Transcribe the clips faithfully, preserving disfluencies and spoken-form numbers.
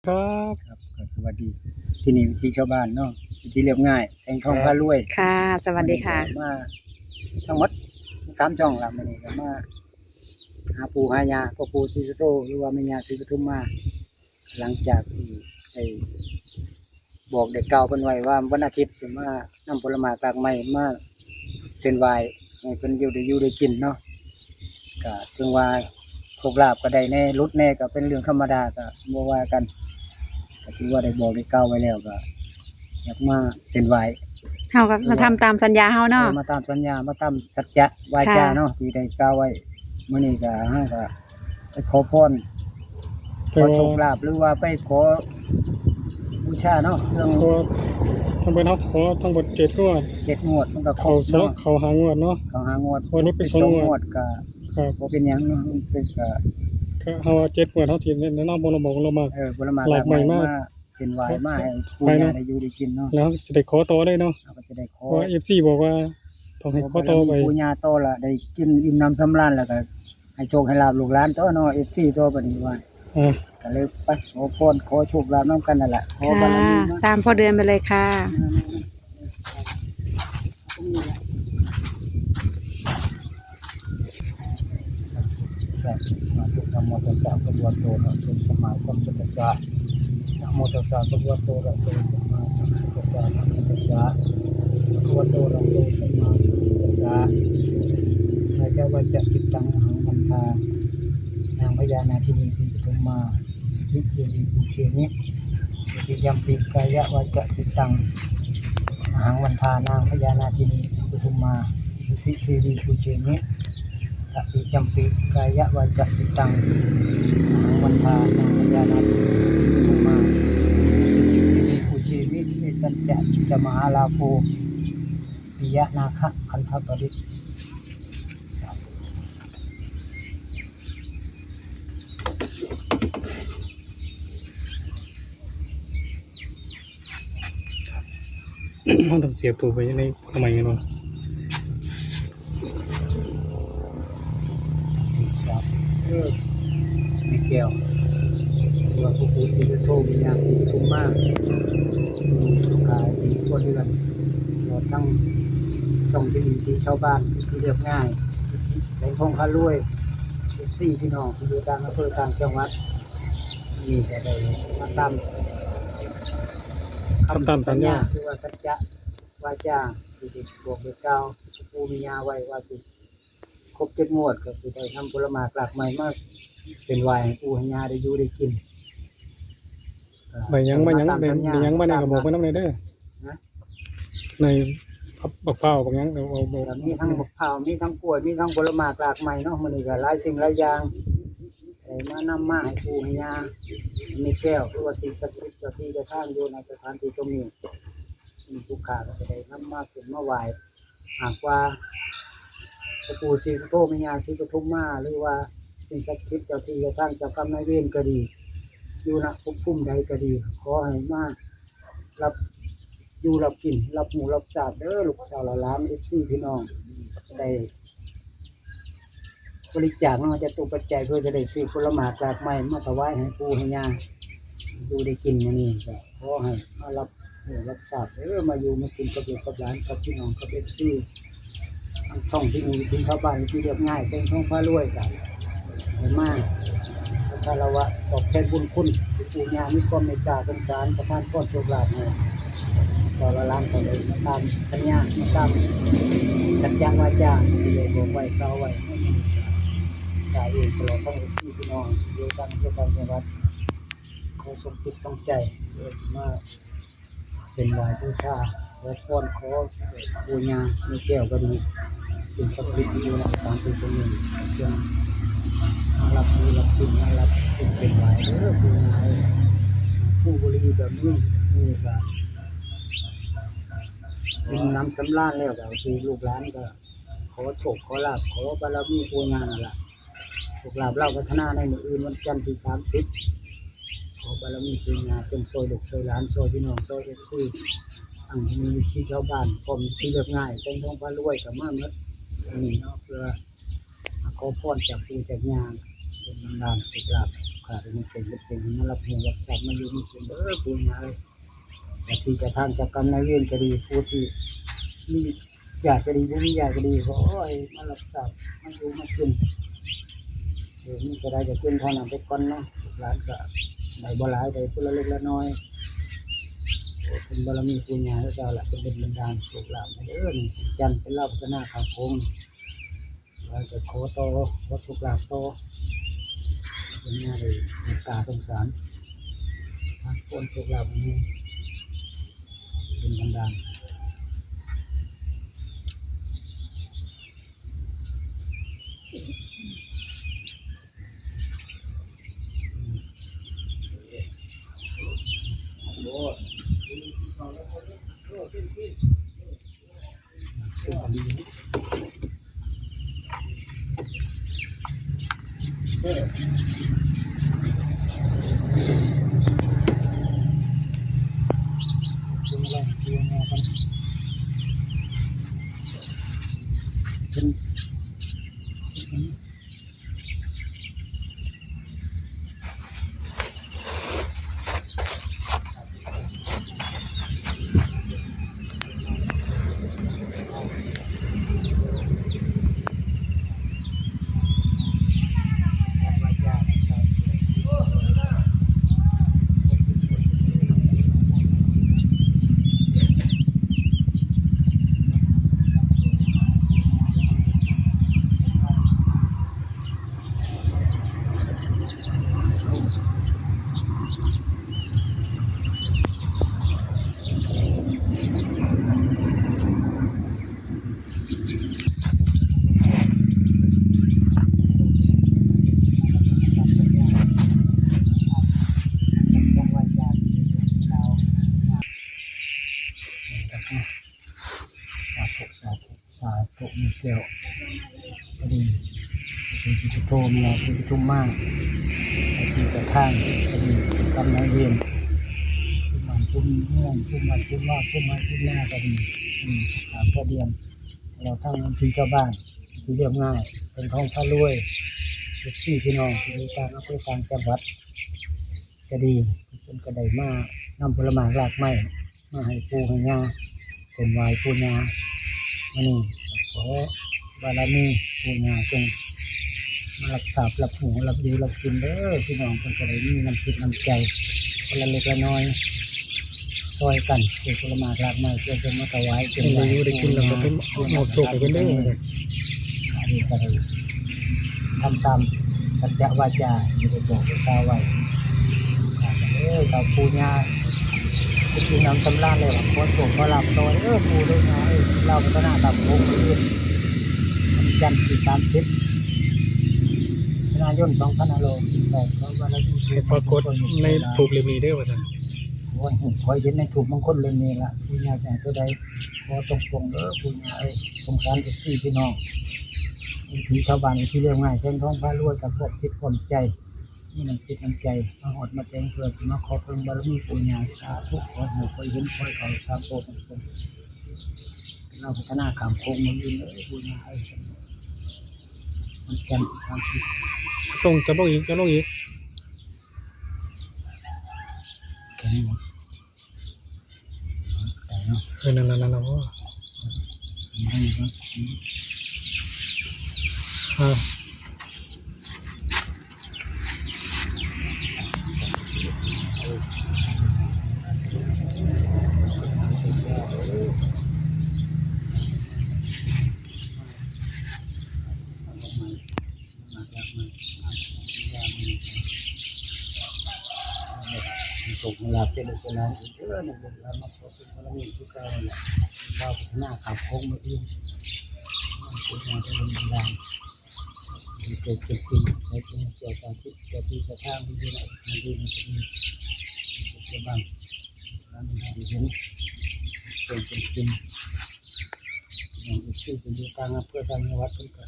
ครับ ครับ ก็สวัสดี ที่นี่วิถีชาวบ้านเนาะ วิถีเรียบง่าย แสงทอง ครับ พารวย ค่ะ สวัสดีค่ะ มื้อนี้ก็มาทั้งหมดสามช่องละ มื้อนี้ก็มาหาปู่หาย่า พ่อปู่ศรีสุโธ หรือว่าแม่ย่าศรีปทุมมา หลังจากที่ได้บอกได้กล่าวเพิ่นไว้ว่าวันอาทิตย์สิมานำผลไม้รากไม้มาเส้นไหว้ให้เพิ่นอยู่ได้อยู่ได้กินเนาะ ก็ถึงว่าโชคลาภก็ได้แหน่ หลุดแหน่ ก็เป็นเรื่องธรรมดา ก็บ่ว่ากัน ก็ถือว่าได้บอกได้กล่าวไว้แล้ว ก็อยากมาเส้นไหว้ เฮาก็มาทำตามสัญญาเฮาเนาะ เออ มาตามสัญญา มาตามสัจจะวาจา ค่ะ เนาะ ที่ได้กล่าวไว้ มื้อนี้ก็เฮาก็ไปขอพร แต่ ขอ ว่า โชคลาภ หรือว่าไปขอบูชาเนาะ เรื่อง เพราะว่าทั้งเบิดเฮาขอทั้งเบิดเจ็ดงวด เจ็ดงวด มันก็ครบ เข้าสอง เนาะ เข้าห้างวดเนาะ เข้าห้างวด งวดนี้เป็น เป็นสอง สองงวด งวดก็ ครับ บ่เป็นหยังเนาะ มันเป็นก็ ก็เฮาว่าเจ็ดงวด เฮาสิแนะนำผลไม้ ผลไม้ เออ ผลไม้ รากไม้ รากไม้มา มาเส้นไหว้มาให้ปู่ย่าได้อยู่ได้กินเนาะ แล้วจะได้ขอต่อได้เนาะ เราก็จะได้ขอ เพราะว่า เอฟซี บอกว่าต้องให้ขอต่อไป ขอบารมีปู่ย่าต่อละ ได้กินอิ่มหนำสำราญ แล้วก็ให้โชคให้ลาภลูกหลานต่อเนาะ เอฟซี ต่อไปนี้ว่า อ่า ก็เลยไปขอพรขอโชคลาภนำกันนั่นแหละ ขอบารมีมา ค่ะ ตามพ่อเดือนไปเลยค่ะ สาธุ สาธุ สาธุ นะโมตัสสะ ภะคะวะโต อะระหะโต สัมมาสัมพุทธัสสะ นะโมตัสสะ ภะคะวะโต อะระหะโต สัมมาสัมพุทธัสสะ นะโมตัสสะ ภะคะวะโต อะระหะโต สัมมาสัมพุทธัสสะ กายะวาจาจิตตัง อะหัง วันทา นางพญานาคินี ศรีปทุมมา สิทธิเทวี ปูเชมิ ติยัมปิ กายะวาจาจิตตัง อะหัง วันทา นางพญานาคินี ศรีปทุมมา สิทธิเทวี ปูเชมิ ตติยัมปิ กายะวาจาจิตตัง อะหัง วันทา นางพญานาคินี ศรีปทุมมา สิทธิเทวี ปูเชมิ เอตัญจะ จะมหาลาโภ ปิยะนาคะ คันทะปริ สาธุ เราต้องเสียบถูกไปในผลไม้กันวะ สาธุ เออ แม่แก้ว หรือว่าปู่ศรีสุโธ แม่ย่าศรีปทุมมา อืม ขายดีทั่วเดือน รวมทั้งช่องที่ดีที่ชาวบ้านที่เรียบง่าย แสงทองพารวย เอฟซี พี่น้องที่อยู่ต่างอำเภอต่างจังหวัด นี่ก็ได้มาตาม ทำตามสัญญา คำสัญญา หรือว่าสัจจะวาจาที่ได้บอกได้กล่าวปู่แม่ย่าไว้ว่าสิครบเจ็ดงวด ก็สิได้นำผลไม้รากไม้มาเส้นไหว้ให้ปู่ให้ย่าได้อยู่ได้กิน ใบหยัง ใบหยัง ตามสัญญา ใบหยัง ใบหยังก็บอกเพิ่นนำแหน่เด้อ นะ ในบักพร้าว บักหยัง เอา เอา บอก มีทั้งบักพร้าว มีทั้งกล้วย มีทั้งผลไม้รากไม้เนาะ มื้อนี้ก็หลายสิ่งหลายอย่าง ได้มานำมาให้ปู่ให้ย่า แม่แก้ว หรือว่าสิ่งศักดิ์สิทธิ์เจ้าที่เจ้าทางอยู่ในสถานที่ตรงนี้ มีผู้ข้าก็จะได้นำมาขึ้นมาไหว้ หากว่าพระปู่ศรีสุโธ แม่ย่าศรีปทุมมา หรือว่าสิ่งศักดิ์สิทธิ์เจ้าที่เจ้าทางเจ้ากรรมนายเวรก็ดี อยู่ณภพภูมิใดก็ดี ขอให้มารับอยู่รับกิน รับรู้รับทราบเด้อ ลูกเต้าหลาน เอฟซี พี่น้อง ได้บริจาคเนาะ จตุปัจจัย เพื่อจะได้ซื้อผลไม้รากไม้มาถวายให้ปู่ให้ย่าอยู่ได้กินมื้อนี้ ก็ขอให้มารับ เออ รับทราบเด้อ มาอยู่มากินกับลูกกับหลาน กับพี่น้อง กับ เอฟซี ทั้งช่องที่มีวิถีชาวบ้านที่เรียบง่าย แสงทองพารวย ก็ได้มาคารวะตอบแทนบุญคุณปู่ย่า มีความเมตตาสงสาร ประทานพรโชคลาภให้ต่อละหลานต่อเลย มาตามสัญญา มาตามสัจจะวาจาที่ได้บอกไว้กล่าวไว้ กล่าวเองตลอดทั้งเอฟซี พี่น้องอยู่ต่างอำเภอต่างจังหวัด ขอส่งจิตส่งใจเออมา เส้นไหว้บูชา ขอพร ขอปู่ย่าแม่แก้วก็ดี สิ่งศักดิ์สิทธิ์ที่อยู่ในสถานที่ตรงนี้ จงมารับรู้รับกิน มารับกินเส้นไหว้เด้อปู่ย่าเอ้ย ผู้บริแบบนี้ นี่ก็กินน้ำสำราญแล้วก็สิลูกหลานก็ขอโชคขอลาภ ขอบารมีปู่ย่านั่นล่ะ โชคลาภลาวพัฒนาในมื้ออื่นวันจันทร์ที่สามสิบ ขอบารมีปู่ย่าจงช่วยลูกช่วยหลาน ช่วยพี่น้อง ช่วยเอฟซี ทั้งมีวิถีชาวบ้าน พร้อมที่เรียบง่าย แสงทองพารวยก็มาหมด อันนี้เนาะ เพื่อมาขอพรจากปู่จากย่า เป็นบันดาลโชคลาภ ขาดมันเป็นเป็นเป็นมารับรู้รับทราบมาอยู่มากินเด้อปู่ย่าเอ้ย เจ้าที่เจ้าทางเจ้ากรรมนายเวรก็ดี ผู้ที่มีญาติก็ดี บ่มีญาติก็ดี ขอให้มารับทราบมาอยู่มากิน เออ มีเท่าใดก็กินเท่านั้นไปก่อนเนาะ ลูกหลานก็ได้บ่หลาย ได้ผู้ละเล็กละน้อย โอ้ เป็นบารมีปู่ย่าเจ้าละ เป็นดลบันดาลโชคลาภให้เด้อ นี่จันทร์เป็นลาวพัฒนาข้ามโขง ว่าจะขอต่อ ขอโชคลาภต่อ เป็นงานเลยเมตตาสงสาร ทางคนโชคลาภนี้เป็นบันดาล สาธุ สาธุ สาธุ มีแก้ว พอดี พระครูสุโธ มีพระครูปทุมมา พระครูประธาน พอดี กรรมนายเวร ผู้บ้านผู้เมือง ผู้บ้านผู้ว่า ผู้มาผู้นา ก็ดี อืม ถามพ่อเดือน เราทั้งที่ชาวบ้าน ที่เรียบง่าย เป็นของพระรวย เอฟซี พี่น้อง ที่อยู่ต่างอำเภอต่างจังหวัด ก็ดี เพิ่นก็ได้มานำผลไม้รากไม้ มาให้ปู่ให้ย่า เส้นไหว้ปู่ย่า มื้อนี้ขอบารมีปู่ย่าจงมารับทราบรับรู้รับอยู่รับกินเด้อ พี่น้องเพิ่นก็ได้มีน้ำจิตน้ำใจ คนละเล็กละน้อย ช่วยกันซื้อผลไม้รากไม้ เพื่อจะมาถวายเส้นไหว้ ได้อยู่ได้กินแล้วก็ไปมอบโชคให้เพิ่นเด้อ อันนี้ก็ได้ ทำตามสัจจะวาจาที่ได้บอกได้กล่าวไว้ เอ้ย เจ้าปู่ย่า ไปกินน้ำสำราญแล้ว ขอโชคขอลาภต่อเด้อปู่เด้อย่าเอ้ย ลาวพัฒนาครับผม มื้ออื่น วันจันทร์ที่สามสิบ มิถุนายน สองพันห้าร้อยหกสิบแปด ขอให้ปรากฏในธูปเล่มนี้เด้อ ว่าซั่น โอ้ย ข้อยเห็นในธูปมงคลเล่มนี้ล่ะ ปู่ย่าสิให้ตัวใด ขอตรงๆเด้อปู่ย่าเอ้ย สงสารเอฟซี พี่น้อง วิถีชาวบ้าน วิถีเรียบง่าย แสงทองพารวย ก็พร้อมจิตพร้อมใจ มีน้ำจิตน้ำใจ มาฮอดมาถึงเพื่อสิมาขอเพิ่งบารมีปู่ย่า สาธุ ขอให้ข้อยเห็นข้อยเข้า สาธุ ลาวพัฒนาข้ามโขงมื้ออื่นเด้อปู่ย่าเอ้ย วันจันทร์ที่สามสิบ ตรง จะลงอีก จะลงอีก แค่นี้หมด เออ นั่นๆๆๆ โอ้ อ่า โชคลาภเป็นลูกเป็นหลานอีกเด้อ ลูกหลานมาขอเป็นบารมีคือเก่านั่นแหละ ลาวพัฒนาข้ามโขงมื้ออื่น คุณงานจะเป็นบรรดาล มีเกิดเป็นจริง ใช้เป็นเจ้าตาทิพย์ เจ้าที่เจ้าทางที่อยู่ในงานดีมันจะมี มีเกิดเป็นบ้าง ร้านอาหารเห็น เป็นเป็นจริง อย่างเอฟซีเป็นอยู่ต่างอำเภอต่างจังหวัดเพิ่นก็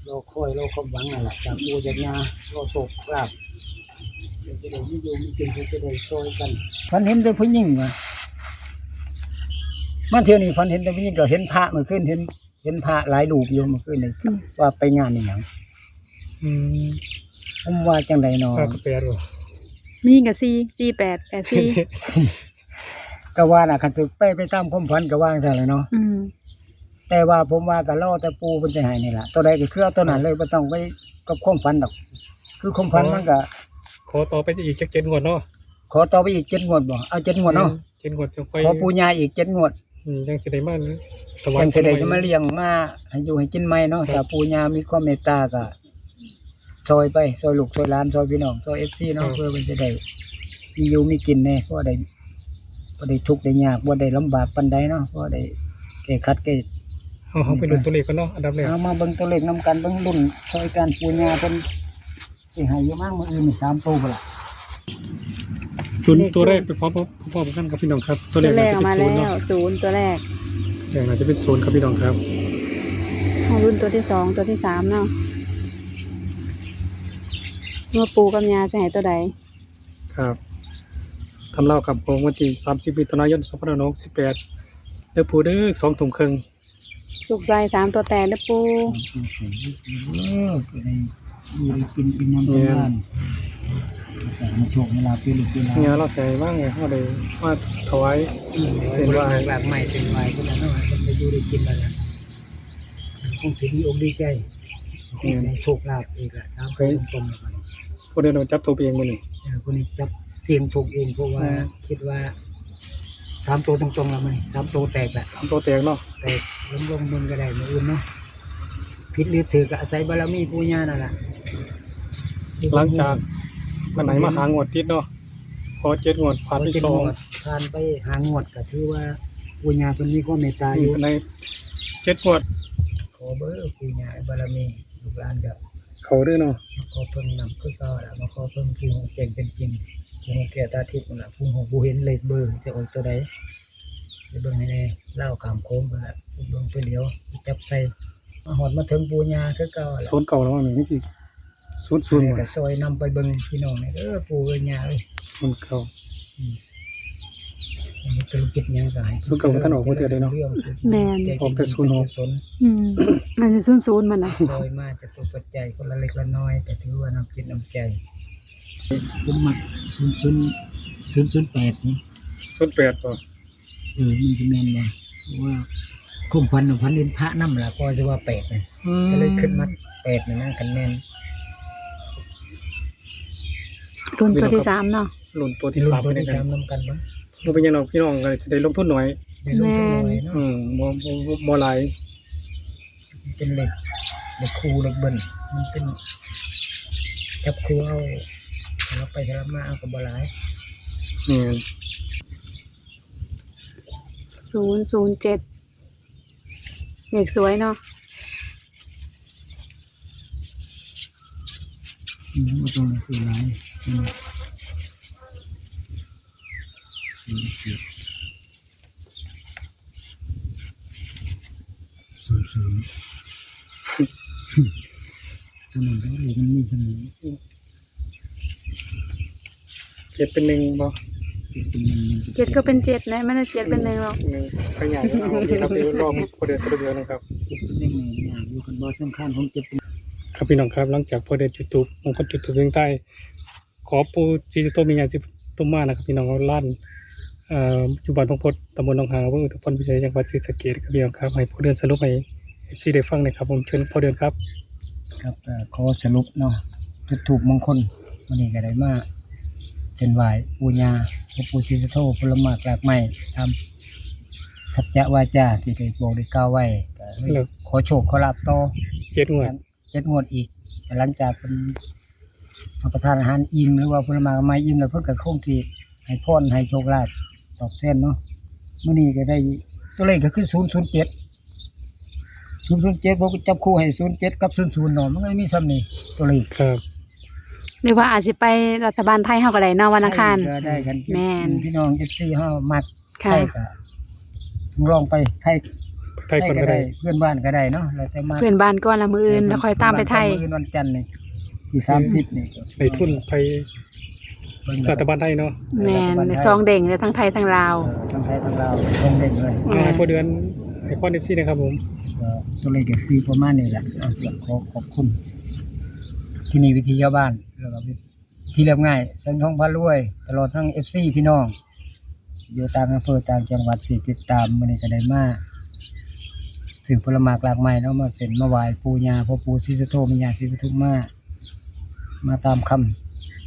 รอคอย รอความหวังนั่นแหละ จากปู่จากย่า รอโชคลาภ เดี๋ยวจะได้มีอยู่มีกิน เดี๋ยวจะได้ช่วยกัน ฝันเห็นแต่ผู้หญิงว่ะ มาเที่ยวนี้ฝันเห็นแต่ผู้หญิง ก็เห็นพระเมื่อคืน เห็น เห็นพระหลายรูปอยู่เมื่อคืนนี่ ว่าไปงานอีหยัง อืม ผมว่าจังใดเนาะ ปลากระแปดบ่ มีกับสี่สี่แปดแปดสี่ ก็ว่าน่ะ คันถือไปไปตามความฝันก็ว่าจังซั่นแหละเนาะ อืม แต่ว่าผมว่าก็รอแต่ปู่เพิ่นสิให้นี่ล่ะ ตัวใดก็คือเอาตัวนั้นเลย บ่ต้องไปกับความฝันดอก คือความฝันมันก็ ขอต่อไปอีกจักเจ็ดงวดเนาะ ขอต่อไปอีกเจ็ดงวดบ่ เอาเจ็ดงวดเนาะ เจ็ดงวดจังค่อย ขอปู่ย่าอีกเจ็ดงวด อืมจังสิได้มาถวาย จังสิได้จะมาเลี้ยงมาให้อยู่ให้กินใหม่เนาะ ถ้าปู่ย่ามีความเมตตาก็ซอยไป ซอยลูกซอยหลาน ซอยพี่น้อง ซอย เอฟซี เนาะ เพื่อเพิ่นจะได้มีอยู่มีกินแน่ เพราะได้บ่ได้ทุกข์ได้ยาก บ่ได้ลำบากปานใดเนาะ เพราะได้แก้ขัดแก้ เอาเฮาไปลุ้นตัวเลขกันเนาะ อันดับแรก เอามาเบิ่งตัวเลขนำกัน เบิ่งรุ่นซอยกัน ปู่ย่าเพิ่นสิให้อยู่มั้งมื้ออื่นนี่สามตัวบ่ล่ะ ลุ้นตัวแรกไปพร้อมพร้อมกันครับพี่น้องครับ ตัว ตัว แรก แรก น่าจะ มา เป็นศูนย์ แล้ เนาะ วศูนย์ตัวแรก แรกน่าจะเป็นศูนย์ครับพี่น้องครับ เอารุ่นตัวที่สองตัวที่สามเนาะ ว่าปู่กับย่าจะให้ตัวใด ครับ ตำราครับผม วันที่สามสิบมิถุนายนสองพันห้าร้อยหกสิบแปด เด้อปู่เด้อ สองทุ่มครึ่ง สุกใส่สามตัวแตกเด้อปู่ เออก็ได้อยู่ได้กินเป็นน้ำเป็นบ้านแต่ให้โชคให้ลาภเป็นลูกเป็นหลาน เนี่ยเราใส่ว่างไง เราได้มาถวาย เส้นไหว้ หลากไม้เส้นไหว้ก็แล้วเนาะ มันจะอยู่ได้กินแล้วนะมันคงสิดีอกดีใจ คงสิโชคลาภอีกละสามตัวตรงๆแล้วกัน พวกเดียวเราจับตัวเองมานี่ เออคนนี้จับเสี่ยงโชคเอง เพราะว่า อืม คิดว่าสามตัวตรงๆแล้วมันสามตัวแตกละ สามตัวแตกเนาะ แตกลงลงมึงก็ได้มื้ออื่นเนาะ ผิดหรือถือก็อาศัยบารมีปู่ย่านั่นล่ะ หลังจากวันไหนมาหางวดติดเนาะ พอเจ็ดงวดผ่านไป เจ็ด สอง งวดผ่านไปห้างวดก็ถือว่าปู่ย่าเพิ่นมีความเมตตาอยู่ ในเจ็ดงวด ขอเบอร์ปู่ย่าบารมีลูกหลานก็ เขาเด้อเนาะ มาขอเพิ่นนำคือเก่าล่ะ มาขอเพิ่นผู้ฮู้แจ้งเป็นจริง ผู้ฮู้แก้วตาทิพย์นั่นล่ะ ผู้ฮู้ผู้เห็นเลขเบอร์จะออกตัวใด ไปเบิ่งให้แน่ ลาวข้ามโขงพุ่นล่ะ ไปเบิ่งไปเหลียว ไปจับใส่ มาฮอดมาถึงปู่ย่าคือเก่าล่ะ ศูนย์เก้าแล้วมั้งนี่ ศูนย์ศูนย์ อันนี้ก็ซอยนำไปเบิ่งพี่น้องนี่เด้อ ปู่เอ้ยย่าเอ้ย ศูนย์เก้า อืมอันนี้ธุรกิจหยังก็ให้ ศูนย์เก้ามันทันออกบ่เทื่อใดเนาะ แม่น ออกแต่ศูนย์หก สน อืมอันนี้ศูนย์ศูนย์มันนะ ซอยมาจากตัวปัจจัยคนละเล็กละน้อย ก็ถือว่าน้ำจิตน้ำใจ ผมมักศูนย์ศูนย์ ศูนย์ศูนย์แปดนี่ ศูนย์แปดบ่ เออ มันจะแม่นบ่ เพราะว่าความฝันน่ะฝันเห็นพระนำล่ะ ก็สิว่าแปดนะ อืม ก็เลยขึ้นมาแปดนี่นะ คันแม่น รุ่นตัวที่สามเนาะ รุ่นตัวที่สาม ตัว เป็น ที่ ยังไง สามนำกันบ่ บ่เป็นหยังดอกพี่น้องก็จะได้ลงทุนหน่อย ได้ลงทุนหน่อยเนาะ อืมบ่บ่บ่บ่หลาย เป็นเลขเลขคู่เลขเบิ้ล มันเป็นจับคู่เอา สลับไปสลับมาเอาก็บ่หลาย อืม ศูนย์ศูนย์เจ็ดเลขสวยเนาะ อืมบ่ต้องซื้อหลาย อืม ศูนย์เจ็ด ศูนย์ศูนย์ เท่านั้นแล้ว เลขมันมีเท่านั้น เจ็ดเป็นหนึ่งบ่ เจ็ดเป็นหนึ่ง เจ็ดก็เป็นเจ็ดนะ ไม่ได้เจ็ดเป็นหนึ่งหรอก หนึ่งขยายเอาที่ครับที่รอบพอเดือนสรุปแล้วนะครับ เจ็ดเป็นหนึ่งนี่ยากอยู่ คันบ่สำคัญของเจ็ดเป็น ครับพี่น้องครับ หลังจากพอเดือนจุดธูป บางคนจุดธูปเสียงทาย ขอปู่ศรีสุโธแม่ย่าศรีปทุมมานะครับ พี่น้อง ร้าน เอ่อ อยู่บ้านพงพด ตำบลหนองหาน อำเภออุทุมพรพิสัย จังหวัดศรีสะเกษครับพี่น้องครับ ให้พอเดือนสรุปให้ เอฟซี ได้ฟังหน่อยครับผม เชิญพอเดือนครับ ครับ เอ่อ ขอสรุปเนาะ จุดธูปมงคล วันนี้ก็ได้มาเส้นไหว้ปู่ย่า พระปู่ศรีสุโธ ผลหมากรากไม้ ตามสัจจะวาจาที่ได้บอกได้กล่าวไว้ ก็เลย ครับ ขอโชคขอลาภต่อ เจ็ดงวด เจ็ดงวดอีก หลังจากเพิ่นรับประทานอาหารอิ่ม หรือว่าผลหมากรากไม้อิ่มแล้ว เพิ่นก็คงสิให้พรให้โชคลาภตอบแทนเนาะ มื้อนี้ก็ได้ตัวเลขก็คือ ศูนย์ศูนย์เจ็ด ศูนย์ศูนย์เจ็ด ผมก็จับคู่ให้ ศูนย์เจ็ด กับ ศูนย์ศูนย์ เนาะ มันก็มีส่ำนี้ตัวเลข ครับ หรือว่าอาจสิไปรัฐบาลไทยเฮาก็ได้เนาะ วันอังคาร ก็ได้กัน แม่น พี่น้อง เอฟซี เฮามัก ค่ะ ไทยก็ลองไปไทย ไทยก่อนก็ได้ เพื่อนบ้านก็ได้เนาะ แล้วแต่มา เพื่อนบ้านก่อนละมื้ออื่นแล้วค่อยตามไปไทย มื้ออื่นวันจันทร์นี่ ที่สามสิบนี่ ในทุนไป เบิ่ง รัฐบาลไทยเนาะ แม่น รัฐบาลไทย สองเด้งเลยทั้งไทยทั้งลาว เออทั้งไทยทั้งลาวสองเด้งเลย แม่น ให้พอเดือนให้พอเอฟซีนะครับผม ก็ตัวเลขก็ซื้อประมาณนี้แหละ เอา ขอขอบคุณ ที่นี่วิธีชาวบ้าน แล้วก็เป็นที่เรียบง่าย แสงทองพารวย ตลอดทั้งเอฟซีพี่น้อง อยู่ต่างอำเภอต่างจังหวัดที่ติดตาม มื้อนี้ก็ได้มาซื้อผลหมากหลากไม้เนาะ มาเส้นมาไหว้ปู่ย่า พ่อปู่ศรีสุโธ แม่ย่าศรีปทุมมา มาตามค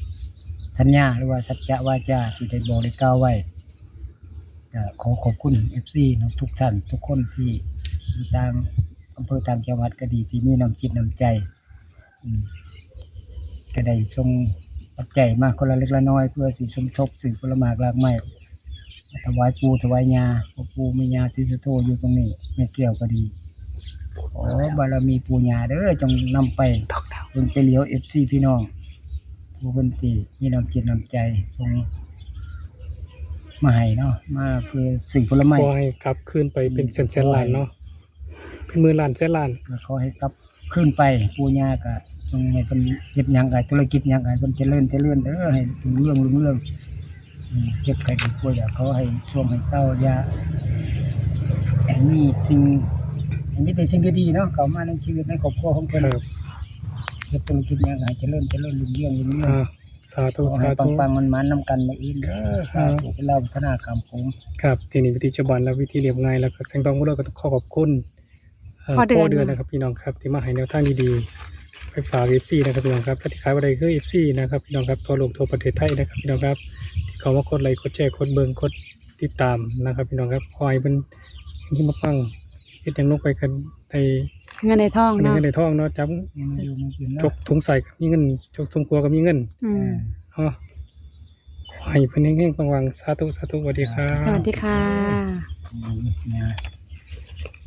ำสัญญาหรือว่าสัจจวาจาที่ได้บอกได้กล่าวไว้ ก็ขอขอบคุณเอฟซีเนาะ ทุกท่านทุกคนที่อยู่ต่างอำเภอต่างจังหวัดก็ดี ที่มีน้ำจิตน้ำใจ อืม ก็ได้ส่งปัจจัยมาคนละเล็กละน้อย เพื่อสิสมทบซื้อผลหมากหลากไม้ ถวายปู่ถวายย่า พ่อปู่แม่ย่าศรีสุโธอยู่ตรงนี้ แม่แก้วก็ดี ขอบารมีปู่ย่าเด้อ จงนำไปเพิ่นไปเหลียวเอฟซีพี่น้อง ผู้เพิ่นที่มีน้ำจิตน้ำใจส่งมาให้เนาะ มาเพื่อซื้อผลไม้ ขอให้กลับคืนไปเป็นแสนแสนล้านเนาะ เป็นหมื่นล้านแสนล้าน ก็ขอให้กลับคืนไป ปู่ย่าก็จงให้เพิ่นเฮ็ดหยังก็ธุรกิจหยังก็ให้เพิ่นเจริญเจริญเด้อ ให้รุ่งเรืองรุ่งเรือง อืม เจ็บไข้ได้ป่วยอย่าขอให้ช่วงให้เศร้าอย่าให้มีสิ่งให้มีแต่สิ่งดีๆเนาะ เข้ามาในชีวิตในครอบครัวของเพิ่น ครับ เฮ็ดธุรกิจหยังก็ให้เจริญเจริญรุ่งเรืองรุ่งเรือง อ่า สาธุ ขอให้ สาธุ ปังๆมันๆนำกันมื้ออื่นเด้อ สาธุ อ่า เป็นลาวพัฒนาคำผม ครับ ที่นี่วิถีชาวบ้านและวิถีเรียบง่าย แล้วก็แสงทองพารวยก็ต้องขอขอบคุณ เอ่อ พ่อเดือน พ่อเดือนนะครับพี่น้องครับ ที่มาให้แนวทางดีๆ ไปฝากเอฟซีนะครับพี่น้องครับ และที่ขายบ่ได้คือเอฟซีนะครับพี่น้องครับ ทั่วโลกทั่วประเทศไทยนะครับพี่น้องครับ ที่เข้ามากดไลค์กดแชร์กดเบิ่งกดติดตามนะครับพี่น้องครับ ขอให้เพิ่นที่มาฟังเฮ็ดหยังลงไปกันได้ เงินในท้อง เงิน เนาะ เงินในท้องเนาะ จับ มีอยู่มีกินเนาะ จกถุงใส่ก็มีเงิน จกถุงครัวก็มีเงิน อืม เนาะ ขอให้เพิ่นเฮงๆปังๆ สาธุ สาธุ สวัสดีครับ สวัสดีค่ะ อืม นะ